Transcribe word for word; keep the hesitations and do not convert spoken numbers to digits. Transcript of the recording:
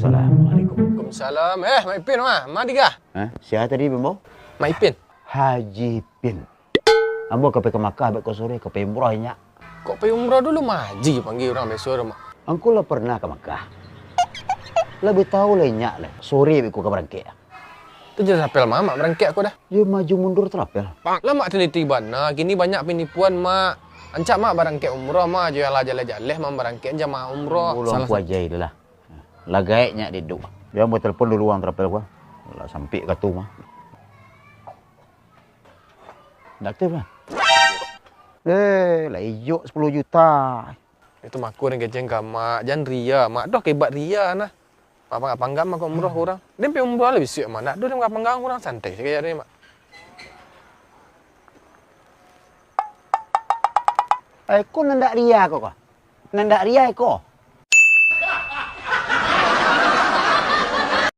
Assalamualaikum. Waalaikumsalam. Eh, Mak Ipin mah. Ma digah? Hah? Sia tadi, Bimbo? Mak Ipin. Haji Ipin. Ambo ka pai ka Makkah, abek ko sore, ka pai umrah, Nyak. Kok pai umrah dulu, Mak Haji panggia urang biaso tu, Mak? Angku lah pernah ka Makkah? Labiah tahu lah Inyak lah. Sore abek ko ka barangkek. Tu jan rapel mah, Mak, barangkek ko dah. Yo maju mundur tu rapel. Lah, Mak, teliti bana, kini banyak penipuan, Mak. Rancak, Mak, barangkek umrah, Mak, jo alah jaleh-jaleh, Mak, barangkek jamaah umrah. Ulang Salah ku satu. Ajai dulu lah. Lah gaek Nyak diduk. Yo, ambo telepon dulu urang rapel ko. Lah sampik ka tu mah. Ndak aktif lah. Eh, lah ijok sapuluah juta. Itu mako den kecek ka Mak, jan ria, Mak. Doh ka ibaik ria nah. Mak panggang-panggang mah ka umrah urang. Den pai umrah lah bisuak, Mak. Ndak doh den panggang urang, santai sajo ni, Mak. Eh, ko nan ndak ria ko, ko? Nan ndak ria ko?